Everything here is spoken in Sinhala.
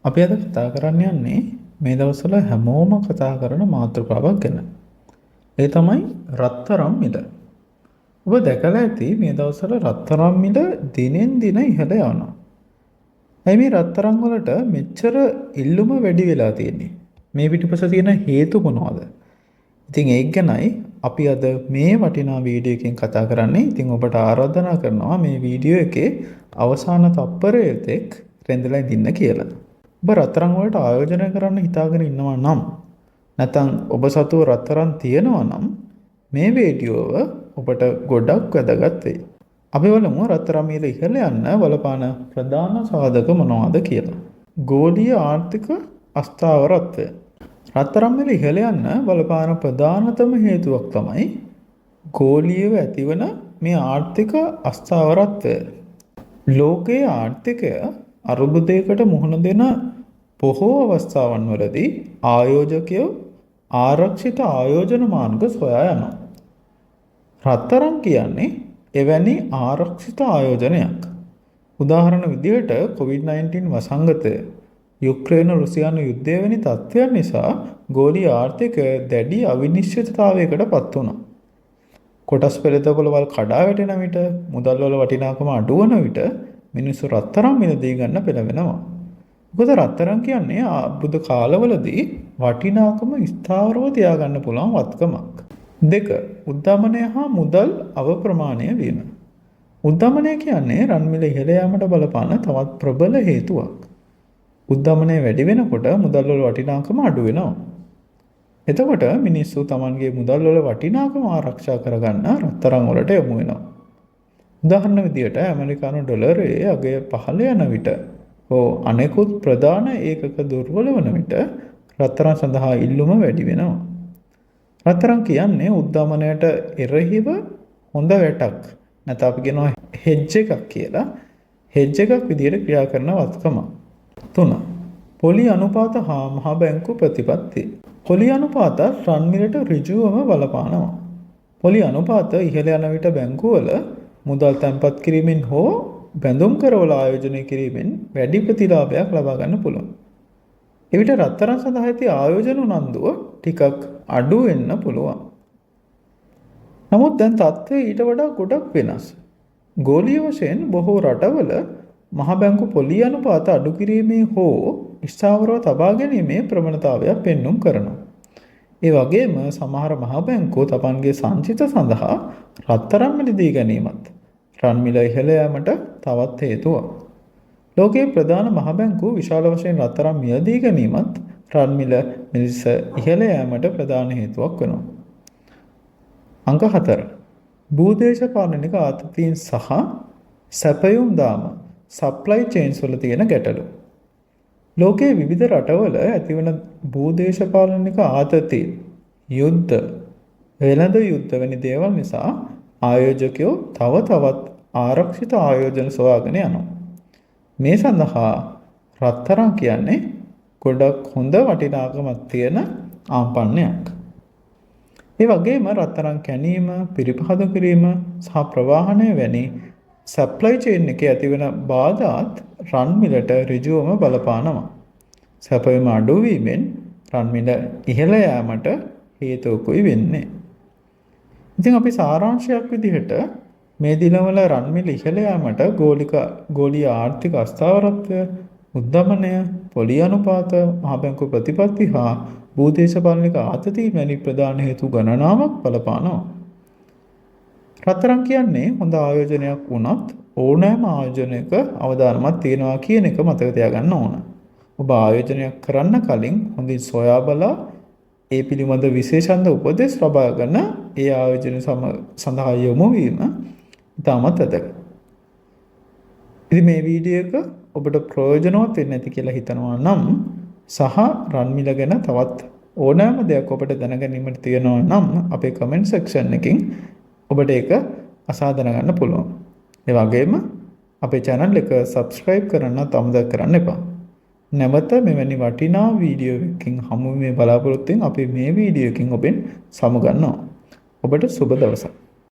අපි අද කතා කරන්න යන්නේ මේ දවස්වල හැමෝම කතා කරන මාතෘකාවක් ගැන. ඒ තමයි රත්තරන් මිල. ඔබ දැකලා ඇති මේ දවස්වල රත්තරන් මිල දිනෙන් දින ඉහළ යනවා. ඇයි මේ රත්තරන් වලට මෙච්චර ඉල්ලුම වැඩි වෙලා තියෙන්නේ? මේ පිටිපස්ස තියෙන හේතු මොනවද? ඉතින් ඒක ගැනයි අපි අද මේ වටිනා වීඩියෝ එකෙන් කතා කරන්නේ. ඉතින් ඔබට ආරාධනා කරනවා මේ වීඩියෝ එකේ අවසාන තප්පරය තෙක් රැඳිලා ඉඳින්න කියලා. ඔබ රත්තරන් වලට ආයෝජනය කරන්න හිතාගෙන ඉන්නවා නම්, නැත්නම් ඔබ සතුව රත්තරන් තියෙනවා නම්, මේ වීඩියෝව ඔබට ගොඩක් වැදගත් වෙයි. අපි බලමු රත්තරන් මිල ඉහළ යන්න බලපාන ප්‍රධාන සාධක මොනවාද කියලා. ගෝලීය ආර්ථික අස්ථාවරත්වය. රත්තරන් මිල ඉහළ යන්න බලපාන ප්‍රධානතම හේතුවක් තමයි ගෝලීයව ඇතිවන මේ ආර්ථික අස්ථාවරත්වය. ලෝකයේ ආර්ථිකය අර්බුදයකට මුහුණ දෙන බොහෝ අවස්ථාවන් වලදී ආයෝජකයෝ ආරක්ෂිත ආයෝජන මාර්ග සොයා යනවා. රත්තරන් කියන්නේ එවැනි ආරක්ෂිත ආයෝජනයක්. උදාහරණ විදිහට කොවිඩ්-19 වසංගතය, යුක්‍රේන රුසියානු යුද්ධය වැනි තත්ත්වයන් නිසා ගෝලීය ආර්ථිකය දැඩි අවිනිශ්චිතතාවයකට පත් වුණා. කොටස් වෙළඳපොළවල් කඩා වැටෙන විට, මුදල් වල වටිනාකම අඩු වන විට මිනිස්සු රත්තරන් මිලදී ගන්න පෙළඹෙනවා. මොකද රත්තරන් කියන්නේ අර්බුද කාලවලදී වටිනාකම ස්ථාවරව තියාගන්න පුළුවන් වත්කමක්. දෙක, උද්දමනය හා මුදල් අවප්‍රමාණය වීම. උද්දමනය කියන්නේ රන් මිල ඉහළ යාමට බලපාන තවත් ප්‍රබල හේතුවක්. උද්දමනය වැඩි වෙනකොට මුදල් වල වටිනාකම අඩු වෙනවා. එතකොට මිනිස්සු තමන්ගේ මුදල් වල වටිනාකම ආරක්ෂා කරගන්න රත්තරන් වලට යොමු වෙනවා. උදාහරණ විදියට ඇමරිකානු ඩොලරයේ අගය පහළ යන විට හෝ අනෙකුත් ප්‍රධාන ඒකක දුර්වල වන විට රත්තරන් සඳහා ඉල්ලුම වැඩි වෙනවා. රත්තරන් කියන්නේ උද්දමනයට එරෙහිව හොඳ වැටක්, නැත්නම් අපි කියනවා හෙජ් එකක් කියලා. හෙජ් එකක් විදියට ක්‍රියා කරන වත්කමක්. තුන, පොලි අනුපාත හා මහ බැංකු ප්‍රතිපත්ති. පොලි අනුපාත රන් මිලට ඍජුවම බලපානවා. පොලි අනුපාත ඉහළ යන විට බැංකුවල මුදල් තැන්පත් කිරීමෙන් හෝ බැඳුම් කරවල ආයෝජනය කිරීමෙන් වැඩි ප්‍රතිලාභයක් ලබා ගන්න පුළුවන්. එවිට රත්තරන් සඳහා ඇති ආයෝජන උනන්දුව ටිකක් අඩු වෙන්න පුළුවන්. නමුත් දැන් තත්ත්වය ඊට වඩා ගොඩක් වෙනස්. ගෝලීය වශයෙන් බොහෝ රටවල මහ බැංකු පොලි අනුපාත අඩු කිරීමේ හෝ ස්ථාවරව තබා ගැනීමේ ප්‍රවණතාවයක් පෙන්නුම් කරනවා. ඒ වගේම සමහර මහ බැංකු තමන්ගේ සංචිත සඳහා රත්තරන් මිලදී ගැනීමත් රන් මිල ඉහළ යාමට තවත් හේතුවක්. ලෝකයේ ප්‍රධාන මහ බැංකු විශාල වශයෙන් රත්තරන් මිලදී ගැනීමත් රන් මිල මෙලෙස ඉහළ යාමට ප්‍රධාන හේතුවක් වෙනවා. අංක 4, භූදේශපාලනික ආතතීන් සහ සැපයුම් දාම සප්ලයි චේන්ස් වල තියෙන ගැටලු. ලෝකයේ විවිධ රටවල ඇතිවන භූදේශපාලනික ආතතීන්, යුද්ධ, වෙළඳ යුද්ධ වැනි දේවල් නිසා ආයෝජකයෝ තව තවත් ආරක්ෂිත ආයෝජන සොයාගෙන යනවා. මේ සඳහා රත්තරන් කියන්නේ ගොඩක් හොඳ වටිනාකමක් තියෙන ආම්පන්නයක්. ඒ වගේම රත්තරන් කැණීම, පිරිපහදු කිරීම සහ ප්‍රවාහනය වැනි සප්ලයි චේන් එකේ ඇතිවන බාධාත් රන් මිලට ඍජුවම බලපානවා. සැපයුම අඩුවීමෙන් රන් මිල ඉහළ යාමට හේතුවකුයි වෙන්නේ. ඉතින් අපි සාරාංශයක් විදිහට මේ දිනවල රන් මිල ඉහළ යාමට ගෝලීය ආර්ථික අස්ථාවරත්වය, උද්දමනය, පොලි අනුපාත, මහ බැංකු ප්‍රතිපත්ති හා භූදේශපාලනික ආතති වැනි ප්‍රධාන හේතු ගණනාවක් බලපානවා. රත්තරන් කියන්නේ හොඳ ආයෝජනයක් වුණත් ඕනෑම ආයෝජනයක අවදානමක් තියෙනවා කියන එක මතක තියාගන්න ඕන. ඔබ ආයෝජනයක් කරන්න කලින් හොඳින් සොයා බලා ඒ පිළිබඳ විශේෂඥ උපදෙස් ලබාගෙන ඒ ආයෝජන සඳහා යොමු වීම ඉතාමත් වැදගත්. ඉතින් මේ වීඩියෝ එක ඔබට ප්‍රයෝජනවත් වෙන්න ඇති කියලා හිතනවා නම් සහ රන් මිල ගැන තවත් ඕනෑම දෙයක් ඔබට දැනගැනීමට තියෙනවා නම් අපේ කමෙන්ට් සෙක්ෂන් එකකින් ඔබට ඒක අසා දැනගන්න පුළුවන්. ඒ වගේම අපේ channel එක subscribe කරන්නත් අමතක කරන්න එපා. නැවත මෙවැනි වටිනා වීඩියෝ එකකින් හමු වීමේ බලාපොරොත්තුවෙන් අපි මේ වීඩියෝ එකකින් ඔබෙන් සමුගන්නවා. ඔබට සුබ දවසක්.